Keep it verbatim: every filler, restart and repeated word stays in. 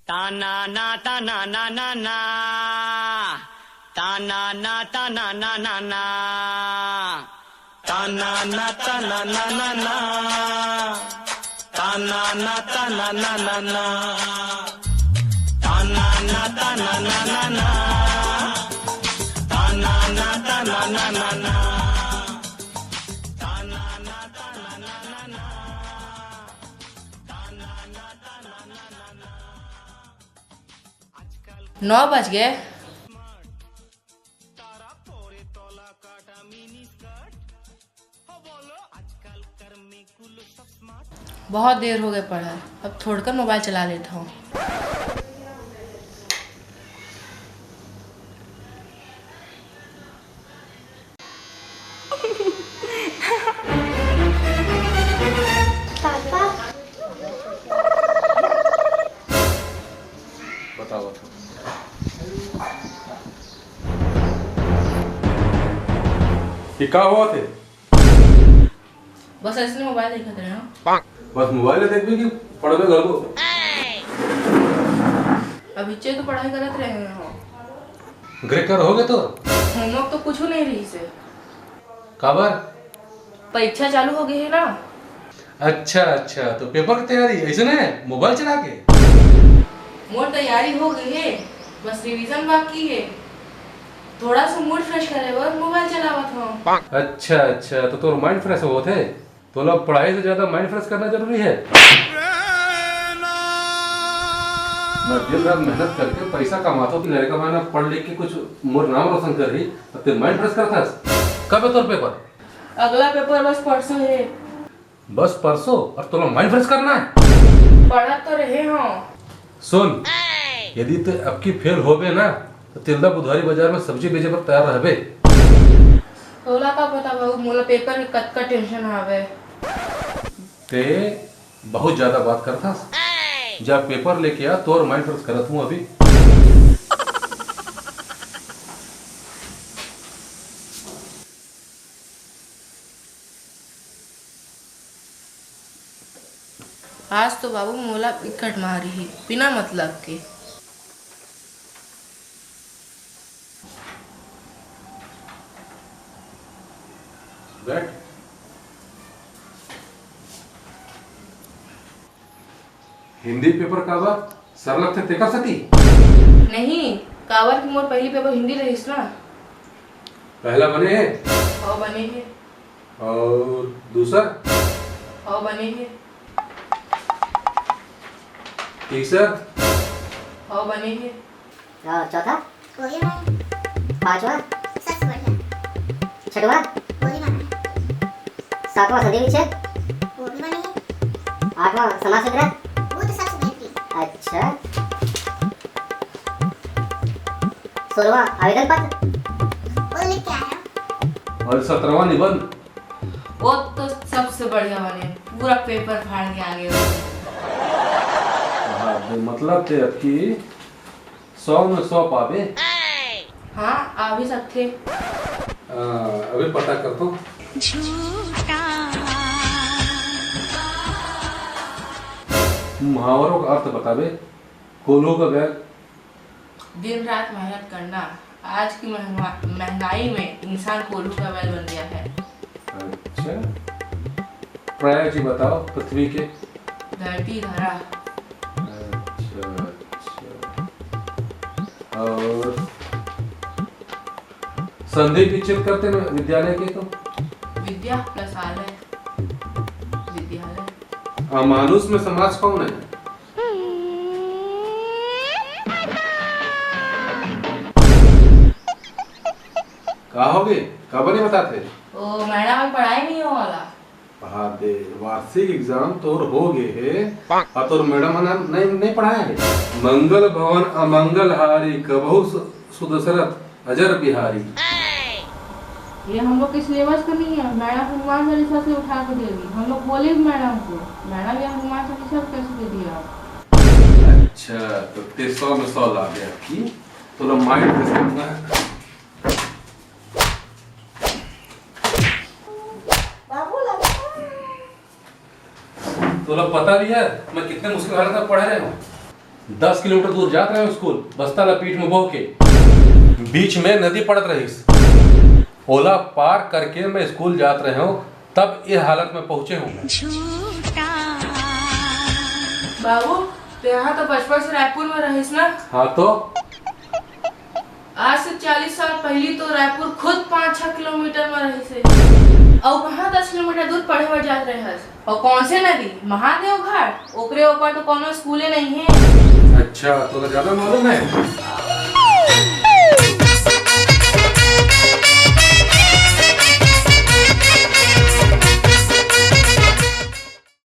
ताना ना ताना ना ना ना। ताना ना ताना ना ना ना। ताना ना ताना ना ना ना। ताना ना ताना ना ना ना। ताना ना ताना ना ना ना। ताना ना ताना ना ना ना। ताना ना ताना ना ना ना। नौ बज गए। बहुत देर हो गए पढ़ा, अब थोड़कर मोबाइल चला लेता हूँ। पापा। बताओ। ये का हुआ थे? बस ऐसे मोबाइल देखत रहे हो। बस मोबाइल देखबे कि पढ़बे घलो? अभी चे तो पढ़ाई करत रहे हो। ग्रेकर हो गए तो? होमवर्क तो कुछ नहीं रही से। काबर? परीक्षा चालू हो गई है ना। अच्छा अच्छा, तो पेपर की तैयारी ऐसे ने मोबाइल चला के? मोर तैयारी हो गई है, बस रिवीजन बाकी है। थोड़ा सा मूड फ्रेश करे बर मोबाइल चलावत हूँ। अच्छा अच्छा, तो तोर माइंड फ्रेश होत है, तोला पढ़ाई से ज्यादा माइंड फ्रेश करना जरूरी है। मैं दिन रात मेहनत करके पैसा कमाता हूँ कि लड़का मन पढ़ लिख के कुछ मोर नाम रोशन कर रही, अब ते माइंड फ्रेश करथस। कब है तोर पेपर? अगला पेपर बस परसों है। बस परसों? और तोला माइंड फ्रेश करना है? पढ़त तो रहे हो। सुन, यदि ते अबकी फेल होबे ना, तो तिल्दा बुधवारी बाजार में सब्जी बेचे पर तैयार रहबे। तोला का पता बाबू, मोला पेपर के कतका टेंशन आवे। ते बहुत ज्यादा बात करथस। जा पेपर लेके आ, तोर माइंड फ्रेश करत हूँ अभी। आज तो बाबू मोला बिकट मारी ही, बिना मतलब के। बैठ। हिंदी पेपर काबर सर लगथे तेकर सेती? नहीं, काबर कि मोर पहली पेपर हिंदी रहिस ना। पहला बने है? हव बने है। और दूसर? हव बने है। तीसर? हव बने है। और चौथा? वही मैम। पांचवा? सबसे बढ़िया। छठवा? वही मैम। सातवां संधि विच्छेद? वो भी बनी है। आठवां समास विग्रह? वो तो सबसे बेहतरीन। अच्छा। सोलहवां आवेदन पत्र? वो लिख के आया। और सत्रहवां निबंध? वो तो सबसे बढ़िया बने, पूरा पेपर फाड़ के आ गए। हाँ, बे, मतलब ते अबकी सौ में सौ पाबे। हाँ, आ भी सकते। आ, अबे पता करता हूँ। मुहावरों का अर्थ बताबे। कोल्हू का बैल। दिन रात मेहनत करना। आज की महंगा-, महंगाई में इंसान कोल्हू का बैल बन गया है। अच्छा, प्राय जी बताओ पृथ्वी के। धरती धरा। अच्छा अच्छा। और संधि विच्छेद करते ना विद्यालय के तो? विद्या प्लस आलय, विद्यालय। अमानुष में समास कौन है? का होगे? काबर नहीं बताते? ओ मैडम, हम पढ़ाई नहीं हो वाला। हाँ दे, वार्षिक एग्जाम तोर हो गए है और तोर मैडम हन नहीं नहीं पढ़ाए है। मंगल भवन अमंगल हारी कबहु सु- सुदशरथ अजर बिहारी। ये हम लोग के सिलेबस का नहीं है। मैडम हनुमान चालीसा से उठा के देगी। हम लोग बोले भी मैडम को, "मैडम, ये हनुमान चालीसा को कैसे दे दिया आप?" अच्छा, तो ते सौ में सौ ला दे आपकी। तो लो माइंड फ्रेश करना है। बाबू लगा। तो लो पता भी है मैं कितने मुश्किल हालत में पढ़ रहे हूँ। दस किलोमीटर दूर जात रहेंव स्कूल, बस्ता ला पीठ में बोह के। बीच में नदी पड़त रहिस, ओला पार करके मैं स्कूल जात रहेंव, तब ए हालत में पहुंचे हूं मैं। बाबू, तेहा तो बचपन से रायपुर में रहिस ना? हाँ तो? आज से चालीस साल पहली तो रायपुर खुद पाँच छह किलोमीटर में रहिस हे। अउ कहाँ दस किलोमीटर दूर पढ़े बर जात रहे हस? अउ कौन से नदी? महादेव घाट? ओकरे ऊपर तो कोनो स्कूले नहीं है। अच्छा, तोला ज्यादा मालूम है?